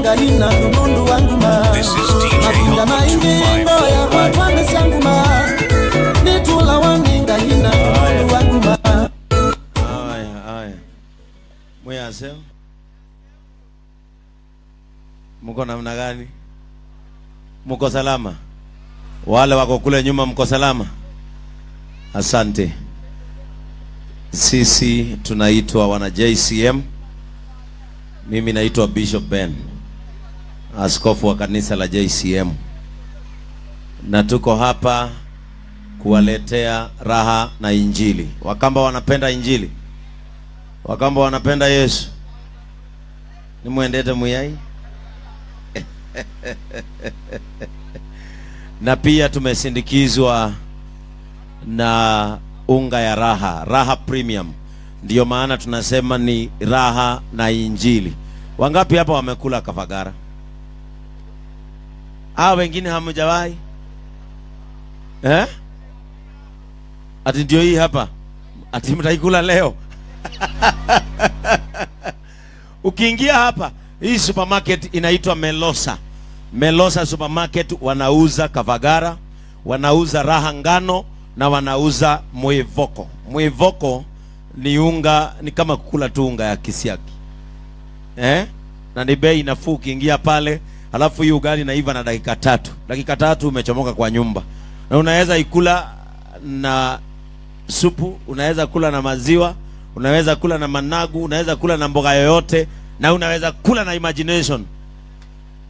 Ngaina nundu wanguma. This is DJ Mavinda Helper maingi ngoya 254. kwatwambe syanguma. Nitula wani ngaina nundu wanguma. Haya, haya. Mweyaseo. Mko namna gani? Mko salama? Wale wako kule nyuma mko salama? Asante. Sisi tunaitwa wana JCM. Mimi naitwa Bishop Ben, askofu wa kanisa la JCM, na tuko hapa kuwaletea raha na Injili. Wakamba wanapenda Injili, Wakamba wanapenda Yesu. Nimwendete muyai na pia tumesindikizwa na unga ya raha, Raha Premium. Ndiyo maana tunasema ni raha na Injili. Wangapi hapa wamekula kavagara? Ah, wengine hamjawahi eh? Ati ndio hii hapa, ati mtaikula leo. Ukiingia hapa, hii supermarket inaitwa Melosa. Melosa supermarket wanauza kavagara, wanauza raha ngano na wanauza mwivoko. Mwivoko ni unga, ni kama kukula tu unga ya kisiagi eh? Na ni bei nafuu ukiingia pale, alafu hii ugali naiva na dakika tatu. Dakika tatu umechomoka kwa nyumba, na unaweza ikula na supu, unaweza kula na maziwa, unaweza kula na managu, unaweza kula na mboga yoyote, na unaweza kula na imagination.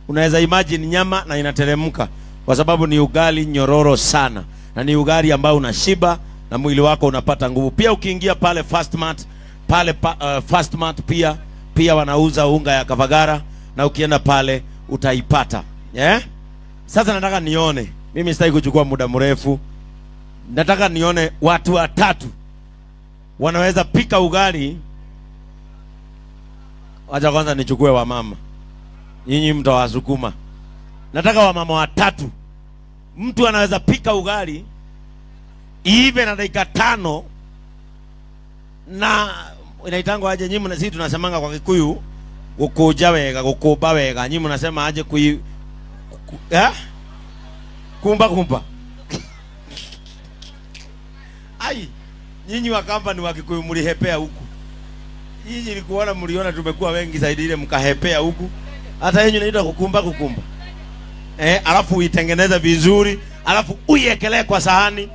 Unaweza imagine nyama na inateremka, kwa sababu ni ugali nyororo sana, na ni ugali ambao unashiba na mwili wako unapata nguvu. Pia ukiingia pale Fastmart, pale Fastmart pia wanauza unga ya kavagara, na ukienda pale utaipata yeah? Sasa nataka nione, mimi sitaki kuchukua muda mrefu, nataka nione watu watatu wanaweza pika ugali. Wacha kwanza nichukue wamama, nyinyi mtawasukuma. Nataka wamama watatu, mtu anaweza pika ugali iive na dakika 5, na inaitangwa aje? Nyinyi sisi tunasemanga kwa Kikuyu gukuja wega, gukumba wega. Nyinyi mnasema aje? Kui eh? Kumba kumba. Ai, nyinyi Wakamba ni Wakikuyu, mlihepea huku. Nyinyi nilikuona, mliona tumekuwa wengi zaidi ile mkahepea huku. Hata yenyu inaitwa kukumba kukumba. Alafu uitengeneze vizuri, alafu uiekelee kwa sahani.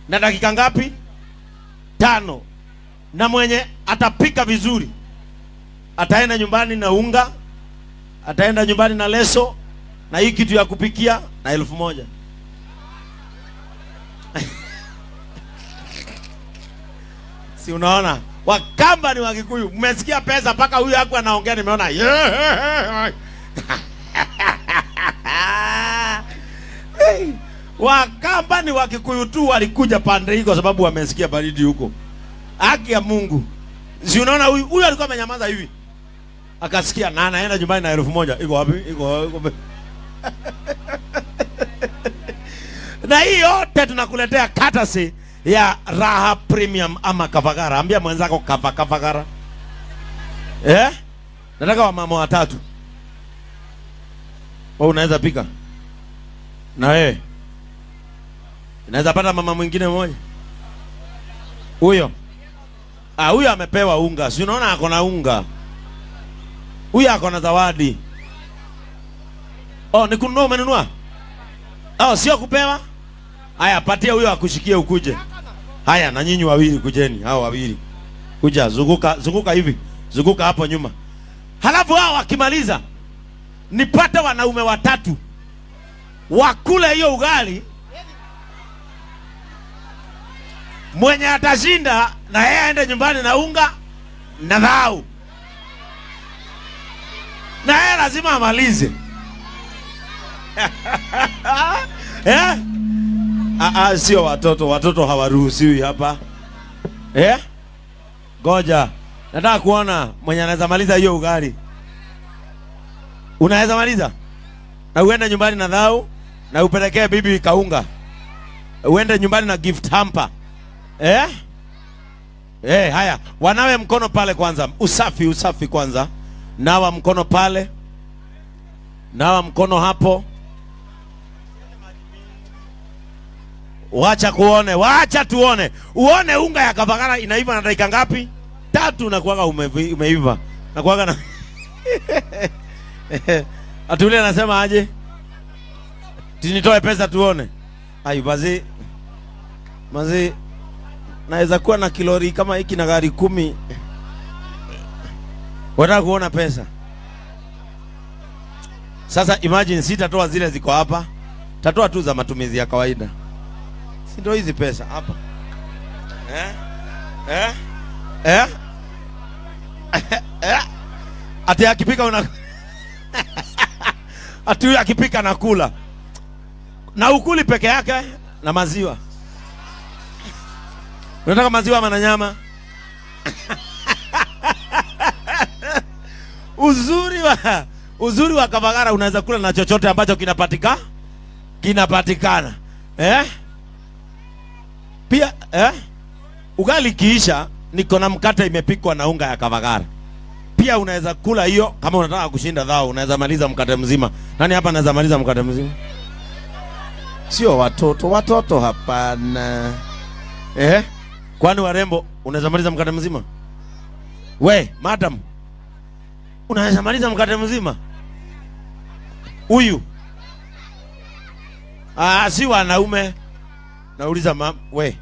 Na dakika ngapi? 5. Na mwenye atapika vizuri ataenda nyumbani na unga, ataenda nyumbani na leso na hii kitu ya kupikia na 1000. Si unaona? Wakamba ni Wakikuyu. Mmesikia pesa mpaka huyu hapo anaongea, nimeona. Yeah. Hey. Wakamba ni Wakikuyu tu walikuja pande hii kwa sababu wamesikia baridi huko. Haki ya Mungu. Si unaona huyu alikuwa amenyamaza hivi. Akasikia na anaenda nyumbani na 1000. Iko wapi? Iko wapi? Na hii yote tunakuletea courtesy ya Raha Premium ama Kavagara. Ambia mwenzako Kavagara. Nataka wamama watatu. Wewe unaweza pika? Na wewe? Unaweza pata mama mwingine mmoja? Huyo. Ah, huyo amepewa unga. Si unaona ako na unga. Huyo ako na zawadi. Oh, ni kununua umenunua? Oh, sio kupewa? Haya, patia huyo akushikie ukuje. Haya, na nyinyi wawili kujeni, hao wawili. Kuja, zunguka, zunguka hivi. Zunguka hapo nyuma. Halafu hao wakimaliza, nipate wanaume watatu wakule hiyo ugali. Mwenye atashinda na yeye aende nyumbani na unga na dhau. Na yeye lazima amalize. Eh? Sio watoto, watoto hawaruhusiwi hapa. Eh? Goja. Nataka kuona mwenye anaweza maliza hiyo ugali. Unaweza maliza? Na uende nyumbani na dhau na upelekee bibi kaunga. Uende nyumbani na gift hamper. Eh? Haya, wanawe mkono pale kwanza. Usafi, usafi kwanza. Nawa mkono pale. Nawa mkono hapo. Wacha kuone, wacha tuone. Uone unga ya kavagara inaiva na dakika ngapi? 3 na kuaga umeiva. Na kuaga na Atule anasema aje? Tinitoe pesa tuone. Ayu bazi. Mazi naweza kuwa na kilori kama hiki na gari 10. Wataka kuona pesa. Sasa imagine sitatoa zile ziko hapa. Tatoa tu za matumizi ya kawaida. Si ndio hizi pesa hapa? Ati akipika una ati huyu akipika nakula. Na ukuli peke yake na maziwa. Unataka maziwa ama na nyama? Uzuri wa kavagara unaweza kula na chochote ambacho kinapatikana. Pia ugali kiisha niko na mkate imepikwa na unga ya kavagara. Pia unaweza kula hiyo kama unataka kushinda dhao, unaweza maliza mkate mzima. Nani hapa anaweza maliza mkate mzima? Sio watoto, watoto hapana. Kwani warembo unaweza maliza mkate mzima? We, madam. Unaweza maliza mkate mzima? Huyu. Si wanaume. Nauliza we.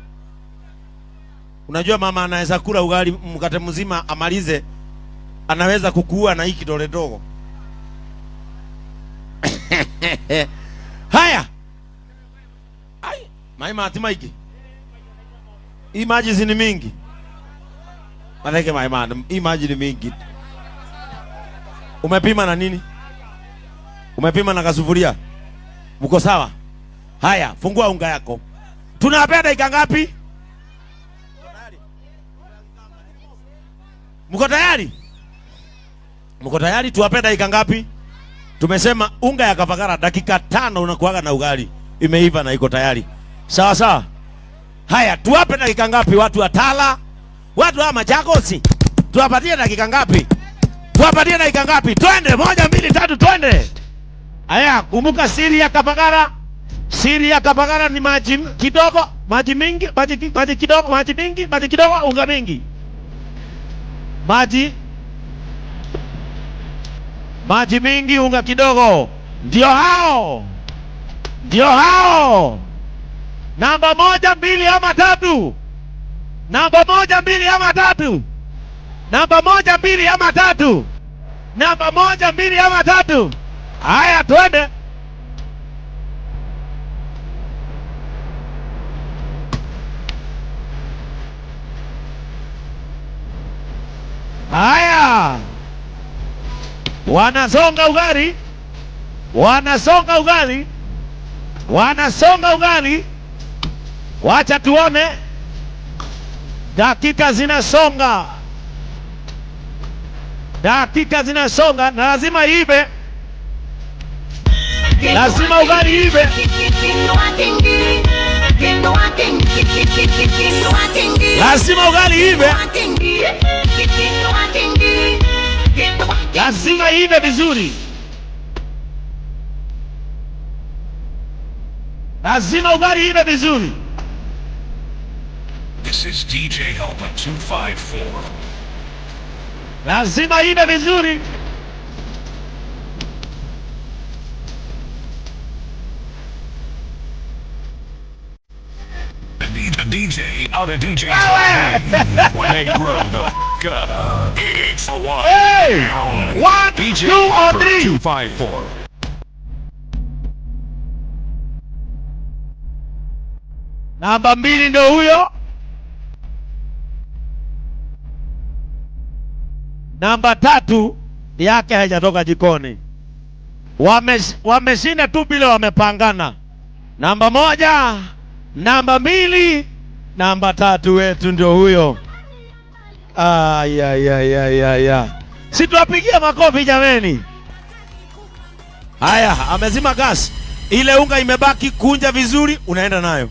Unajua mama anaweza kula ugali mkate mzima amalize, anaweza kukuua na hii kidole dogo. Haya. Ai, mai mati maiki. Hii maji si ni mingi. Manake mai man, hii maji ni mingi. Umepima na nini? Umepima na kasufuria? Mko sawa? Haya, fungua unga yako. Tunawapea dakika ngapi? Mko tayari? Mko tayari? Tuwape dakika ngapi? Tumesema unga ya kavagara dakika 5 unakuaga na ugali imeiva na iko tayari. Sawa sawa. Haya, tuwape dakika ngapi watu wa Tala? Watu wa Machakos? Tuwapatie dakika ngapi? Tuwapatie dakika ngapi? Twende, 1 2 3 twende. Haya, kumbuka siri ya kavagara. Siri ya kavagara ni maji kidogo, maji mingi, maji, maji kidogo, maji mingi, maji kidogo, unga mingi. Maji, maji mingi, unga kidogo. Ndio hao. Ndio hao. Namba 1, 2 ama 3. Namba 1, 2 ama 3. Namba 1, 2 ama 3. Namba 1, 2 ama 3. Haya, twende. Haya. Wanasonga ugali. Wanasonga ugali. Wanasonga ugali. Wacha tuone. Dakika zinasonga. Dakika zinasonga na lazima iive. Lazima ugali iive. Lazima ugali iive. Lazima iive vizuri. Lazima ugali iive vizuri. This is DJ Helper 254. Lazima iive vizuri. DJ out of DJ. When they grow the f up, it's a one. Hey! 1, DJ 2, or 3. 254. Namba 2 ndio huyo. Namba 3 yake haijatoka jikoni. Wameshinda tu bila wamepangana. Namba 1, namba 2, namba 3 wetu ndio huyo. Ay, ay, ay, ay, ay, ay. Si tuwapigie makofi jameni. Haya, amezima gas. Ile unga imebaki, kunja vizuri, unaenda nayo.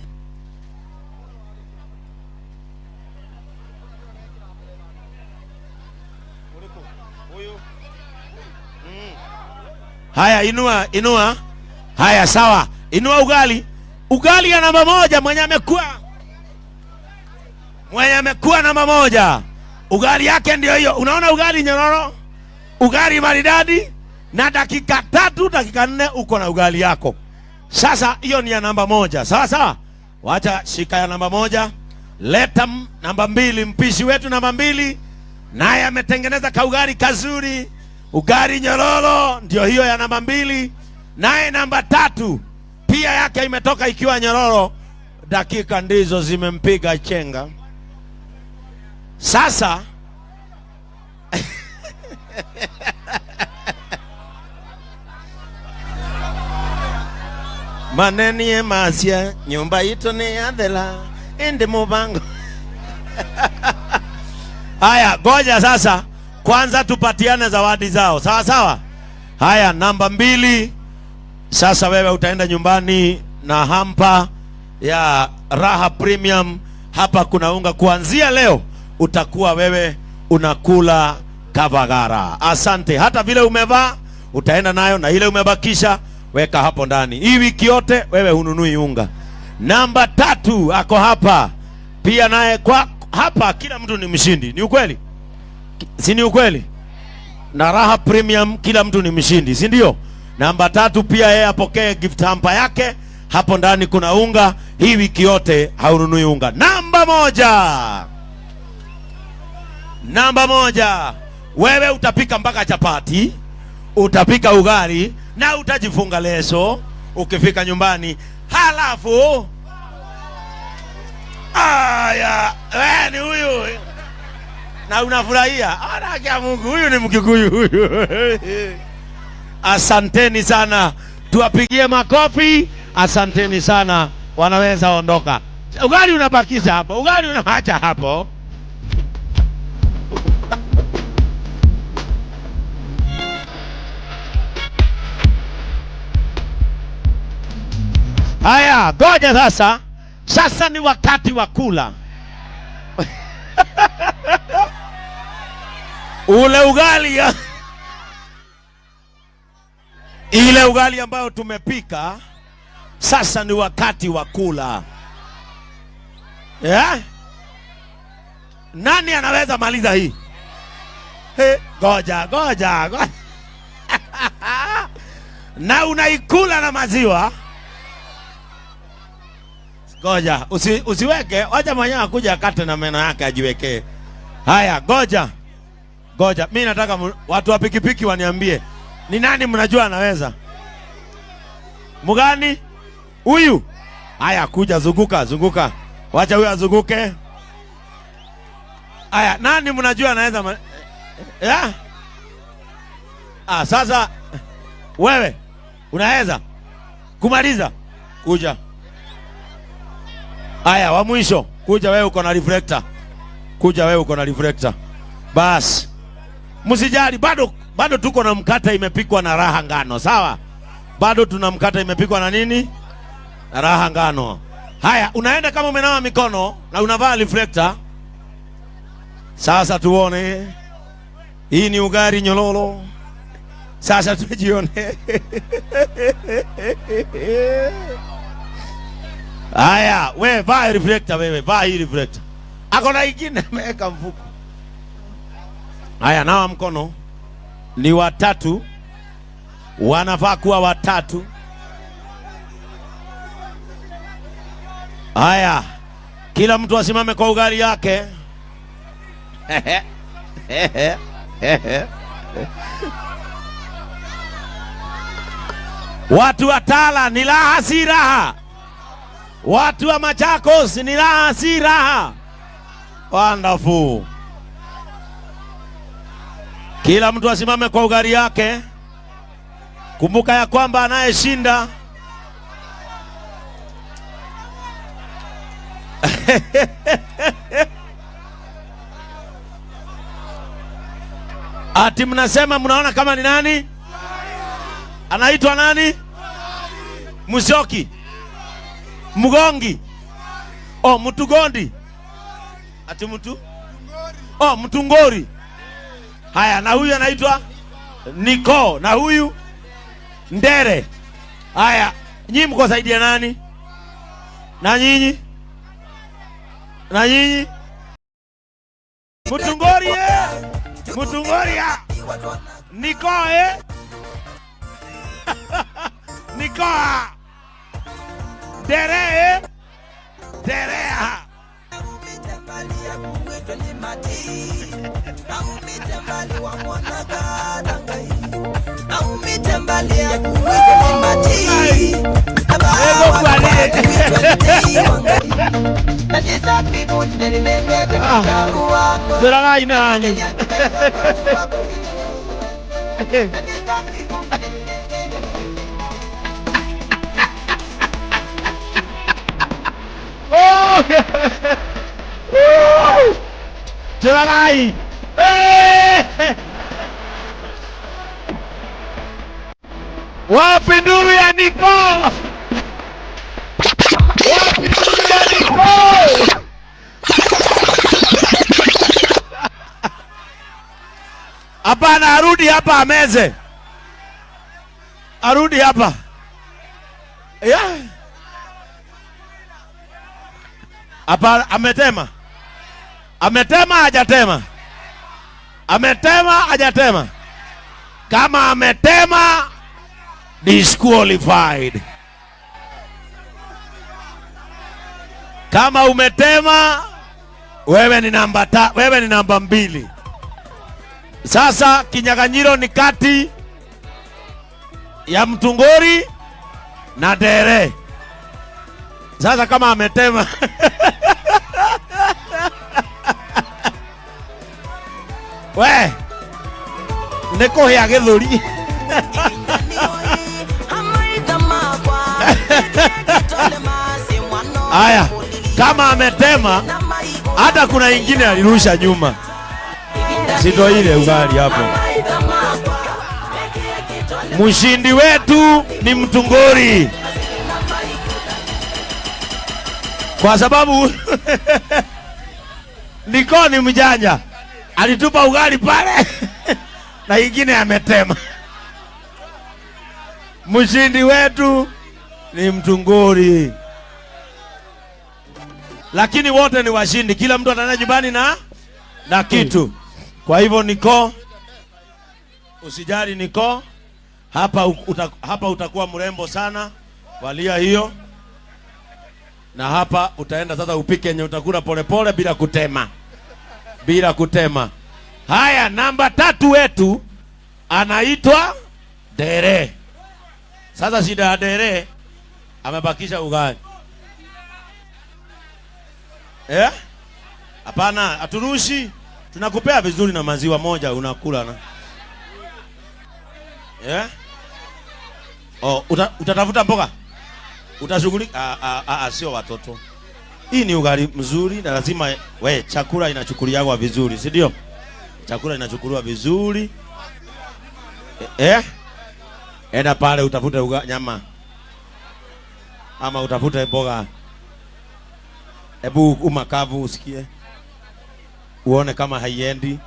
Haya, inua, inua. Haya, sawa, inua ugali. Ugali ya namba moja, mwenye amekuwa namba moja, ugali yake ndio hiyo. Unaona ugali nyororo, ugali maridadi, na dakika 3 dakika 4 uko na ugali yako. Sasa hiyo ni ya namba moja, sawa sawa. Wacha shika ya namba moja, leta namba 2. Mpishi wetu namba 2 naye ametengeneza kaugali kazuri, ugali nyororo, ndio hiyo ya namba 2. Naye namba 3 pia yake imetoka ikiwa nyororo, dakika ndizo zimempiga chenga. Sasa manenie masia nyumba ito ni yathela indi mubango. Haya, goja sasa, kwanza tupatiane zawadi zao, sawa sawa. Haya, namba 2, sasa wewe utaenda nyumbani na hampa ya Raha Premium. Hapa kuna unga, kuanzia leo utakuwa wewe unakula kavagara. Asante. Hata vile umevaa utaenda nayo, na ile umebakisha weka hapo ndani. Hii wiki yote wewe hununui unga. Namba 3 ako hapa pia naye, kwa hapa kila mtu ni mshindi. Ni ukweli? Si ni ukweli? Na Raha Premium kila mtu ni mshindi, si ndio? Namba 3 pia yeye apokee gift hamper yake. Hapo ndani kuna unga. Hii wiki yote haununui unga. Namba 1. Namba 1, wewe utapika mpaka chapati, utapika ugali na utajifunga leso ukifika nyumbani. Halafu aya, wewe ni huyu na unafurahia. Ana Mungu, huyu ni Mkikuyu huyu. Asanteni sana, tuwapigie makofi. Asanteni sana, wanaweza ondoka. Ugali unabakiza hapo, ugali unaacha hapo. Haya, goja sasa. Sasa ni wakati wa kula. Ule ugali ya ile ugali ambayo tumepika, sasa ni wakati wa kula. Yeah? Nani anaweza maliza hii? He, goja, goja, goja. Na unaikula na maziwa. Goja, usiweke, wacha mwenyewe akuja akate na meno yake ajiwekee. Haya, goja. Goja, mimi nataka watu wa pikipiki waniambie ni nani mnajua anaweza? Mgani? Huyu? Haya, kuja, zunguka, zunguka. Wacha huyu azunguke. Haya, nani mnajua anaweza? Yeah? Ah, sasa wewe unaweza kumaliza? Kuja. Haya, wa mwisho, kuja wewe uko na reflector. Kuja wewe uko na reflector. Bas. Msijali, bado tuko na mkate imepikwa na Raha Ngano, sawa? Bado tuna mkate imepikwa na nini? Na Raha Ngano. Haya, unaenda kama umenawa mikono na unavaa reflector. Sasa tuone. Hii ni ugali nyororo. Sasa tujione. Haya, we vaa reflector wewe, vaa hii reflector. Ako na ingine ameweka mfuko. Haya, nawa mkono. Ni watatu. Wanafaa kuwa watatu. Haya, kila mtu asimame kwa ugali yake. Watu wa Tala ni raha si raha. Watu wa Machakos ni raha si raha. Wonderful. Kila mtu asimame kwa ugali yake. Kumbuka ya kwamba anayeshinda ati mnasema mnaona kama ni nani? Anaitwa nani? Musyoki. Mgongi. Oh, Mtugondi. Ati mtu? Oh, Mtungori. Haya, na huyu anaitwa Niko, na huyu Ndere. Haya, nyinyi mko side ya nani? Na nyinyi? Na nyinyi? Mutungori eh? Mutungori ah. Niko eh? Niko ah. Ndere eh? Ndere ah. Zeragai nani? Oh! Zeragai! Wapi nduru ya Niko? Wapi nduru ya Niko? Hapana, arudi hapa ameze. Arudi hapa. Yeah. Hapana, ametema. Ametema hajatema. Ametema hajatema. Kama ametema, disqualified. Kama umetema, wewe ni namba wewe ni namba 2. Sasa kinyang'anyiro ni kati ya Mtungori na Ndere. Sasa kama ametema we nikuhia githuri. Aya, kama ametema, hata kuna ingine alirusha nyuma. Sito ile ugali hapo. Mshindi wetu ni Mtungori. Kwa sababu Niko ni mjanja. Alitupa ugali pale na ingine ametema. Mshindi wetu ni Mtungori. Lakini wote ni washindi. Kila mtu ataenda nyumbani na kitu. Kwa hivyo Niko, usijali Niko, hapa utakuwa mrembo sana. Valia hiyo. Na hapa utaenda sasa upike yenye utakula polepole bila kutema. Bila kutema. Haya, namba 3 wetu anaitwa Ndere. Sasa shida ya Ndere, amebakisha ugali. Eh? Hapana, haturushi. Tunakupea vizuri na maziwa moja unakula na. Eh? Oh, utatafuta mboga? Utashughulika? Sio watoto. Hii ni ugali mzuri na lazima we chakula inachukuliwa vizuri, si ndio? Chakula inachukuliwa vizuri. Eh? Enda pale utafute nyama. Ama utafute mboga. Ebu umakavu usikie. Uone kama haiendi.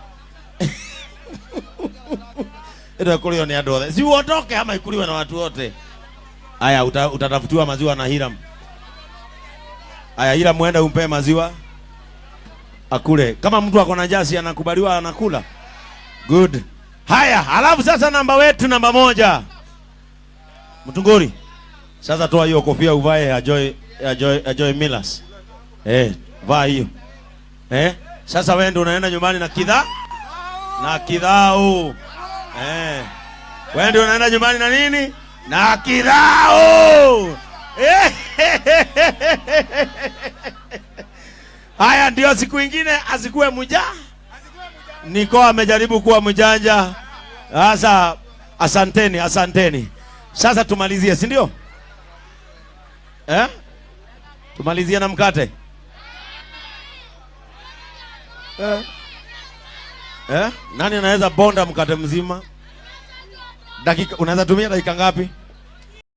Enda kuliwa ni andũ othe. Si uondoke ama ikuliwe na watu wote. Aya, utatafutiwa maziwa na Hiram. Aya, Hiram muende umpe maziwa akule. Kama mtu ako na njaa si anakubaliwa anakula. Good. Haya, alafu sasa namba wetu namba 1. Mtunguri. Sasa toa hiyo kofia uvae ya Joy Millers. Vaa hiyo. Sasa wewe ndio unaenda nyumbani na kidhaa? Na kidhao. Wewe ndio unaenda nyumbani na nini? Na kidhao. Haya ndio siku ingine asikuwe mjanja. Niko amejaribu kuwa mjanja. Sasa asanteni, asanteni. Sasa tumalizie, si ndio? Tumalizie na mkate. Nani anaweza bonda mkate mzima? Dakika, unaweza tumia dakika ngapi?